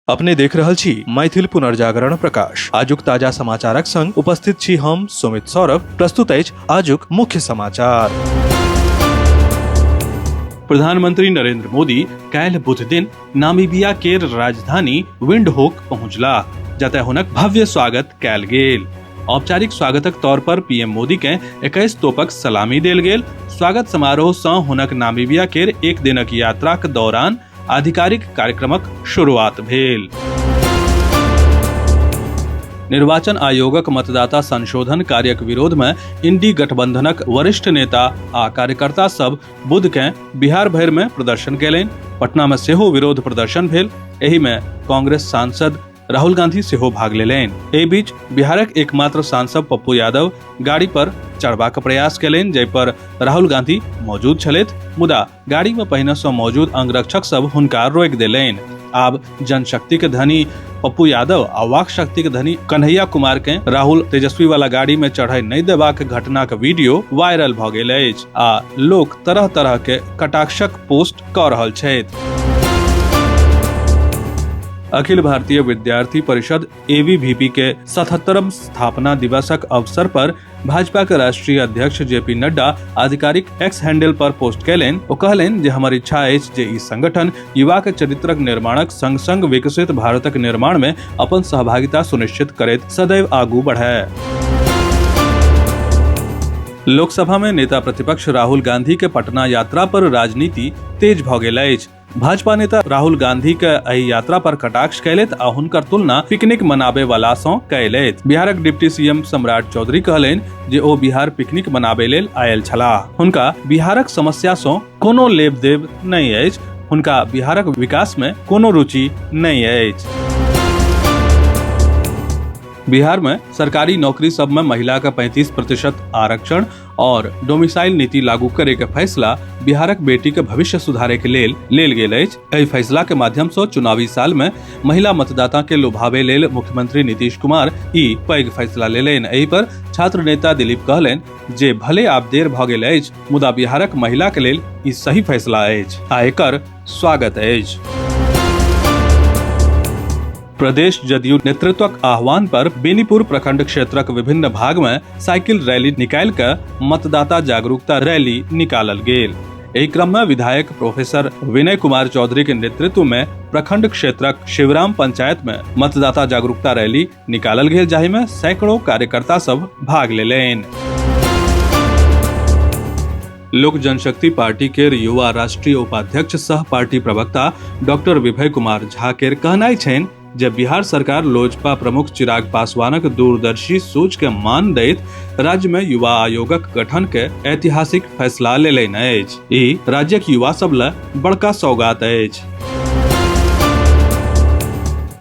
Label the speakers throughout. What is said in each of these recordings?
Speaker 1: अपने देख रहल छी मैथिल पुनर्जागरण प्रकाश। आजुक ताजा समाचारक संग उपस्थित छी हम सुमित सौरभ। प्रस्तुत अछि आजुक मुख्य समाचार।
Speaker 2: प्रधानमंत्री नरेंद्र मोदी काल्हि बुध दिन नामीबिया केर राजधानी विंडहोक पहुंचलाह, जतय हुनक भव्य स्वागत कयल गेल। औपचारिक स्वागतक तौर पर पीएम मोदी के 21 तोपक सलामी देल गेल। स्वागत समारोह सँ हुनक नामीबिया केर एक दिनक यात्राक दौरान आधिकारिक कार्यक्रमक शुरुआत भेल। निर्वाचन आयोगक मतदाता संशोधन कार्यक विरोध में इंडी गठबंधनक वरिष्ठ नेता आ कार्यकर्ता सब बुध के बिहार भरि में प्रदर्शन कयलनि। पटना में सेहो विरोध प्रदर्शन भेल। एहि में कांग्रेस सांसद राहुल गांधी सेहो भाग लेलनि। एहि बीच बिहारक एकमात्र सांसद पप्पू यादव गाड़ी पर चढ़बाक प्रयास कयलनि, जाहि पर राहुल गांधी मौजूद छलथि, मुदा गाड़ी में पहिने सँ मौजूद अंगरक्षक सब हुनका रोकि देलनि। आब जनशक्ति के धनी पप्पू यादव आ वाक शक्ति के धनी कन्हैया कुमार के राहुल तेजस्वी वाला गाड़ी में चढ़े नहीं देबाक घटना के वीडियो वायरल भ गेल अछि आ लोक तरह तरह के कटाक्षक पोस्ट क रहल छथि। अखिल भारतीय विद्यार्थी परिषद एबीवीपी के 77 स्थापना दिवसक अवसर पर भाजपा के राष्ट्रीय अध्यक्ष जेपी नड्डा आधिकारिक एक्स हैंडल पर पोस्ट कयलनि। ओ कहलनि जे हमर इच्छा अछि जे ई संगठन युवा के चरित्रक निर्माणक संग संग विकसित भारतक निर्माण में अपन सहभागिता सुनिश्चित करैत सदैव आगू बढ़े। लोकसभा में नेता प्रतिपक्ष राहुल गांधी के पटना यात्रा पर राजनीति तेज भ गेल अछि। भाजपा नेता राहुल गांधी के एहि यात्रा पर कटाक्ष कयलथि आ हुनकर तुलना पिकनिक मनाबे वाला सँ कयलथि। बिहारक डिप्टी सीएम सम्राट चौधरी कहलनि जे ओ बिहार पिकनिक मनाबे लेल आयल छलाह। हुनका बिहारक समस्या सँ कोनो लेब देब नहि अछि। हुनका बिहारक विकास में कोनो रुचि नहि अछि। बिहार में सरकारी नौकरी सब में महिला के 35% आरक्षण और डोमिसाइल नीति लागू करे के फैसला बिहारक बेटी के भविष्य सुधारे के लेल लेल गेल अछि। एहि फैसला के माध्यम से चुनावी साल में महिला मतदाता के लुभावे लेल मुख्यमंत्री नीतीश कुमार ई पैघ फैसला लेलनि। एहि पर छात्र नेता दिलीप कहलनि जे भले आब देर भ गेल अछि, मुदा बिहारक महिला के लेल ई सही फैसला अछि आ एकर स्वागत अछि। प्रदेश जदयू नेतृत्वक आह्वान पर बेनीपुर प्रखंड क्षेत्रक विभिन्न भाग में साइकिल रैली निकालि कऽ मतदाता जागरूकता रैली निकालल गेल। एहि क्रम में विधायक प्रोफेसर विनय कुमार चौधरी के नेतृत्व में प्रखंड क्षेत्रक शिवराम पंचायत में मतदाता जागरूकता रैली निकालल गेल, जाहि में सैकड़ों कार्यकर्ता सब भाग लेलनि। लोक जनशक्ति पार्टी के युवा राष्ट्रीय उपाध्यक्ष सह पार्टी प्रवक्ता डॉक्टर विभय कुमार झा के कहनाइ छनि जे बिहार सरकार लोजपा प्रमुख चिराग पासवानक दूरदर्शी सोच के मान दैत राज्य में युवा आयोगक गठन के ऐतिहासिक फैसला लेलनि अछि। ई राज्यक युवा सब लए बड़का सौगात अछि।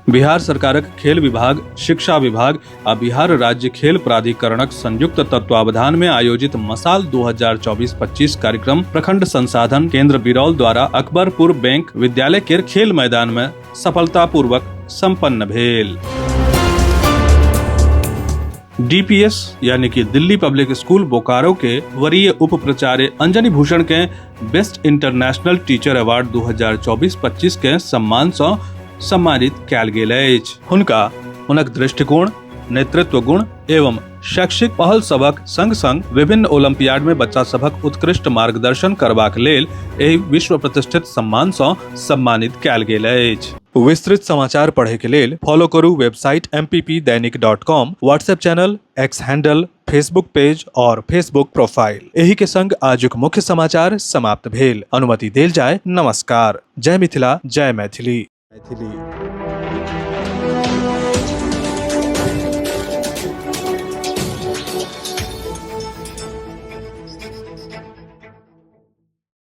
Speaker 2: बिहार सरकारक खेल विभाग, शिक्षा विभाग आ बिहार राज्य खेल प्राधिकरणक संयुक्त तत्वावधान में आयोजित मसाल 2024-25 कार्यक्रम प्रखंड संसाधन केंद्र बिरौल द्वारा अकबरपुर बैंक विद्यालय के खेल मैदान में सफलतापूर्वक संपन्न भेल। डीपीएस यानी कि दिल्ली पब्लिक स्कूल बोकारो के वरीय उप प्राचार्य अंजनी भूषण के बेस्ट इंटरनेशनल टीचर अवार्ड 2024-25 के सम्मान सँ सम्मानित कयल गेल अछि। हुनका हुनक दृष्टिकोण, नेतृत्व गुण एवं शैक्षिक पहल सभक संग संग विभिन्न ओलंपियाड में बच्चा सभक उत्कृष्ट मार्गदर्शन करबाक लेल एहि विश्व प्रतिष्ठित सम्मान सँ सम्मानित कयल गेल अछि।
Speaker 1: विस्तृत समाचार पढ़े के लेल फॉलो करू website mppdainik.com, WhatsApp channel, X handle, Facebook page और फेसबुक प्रोफाइल। एही के संग आजुक मुख्य समाचार समाप्त भेल। अनुमति देल जाय। नमस्कार। जय मिथिला, जय मैथिली। मैथिली।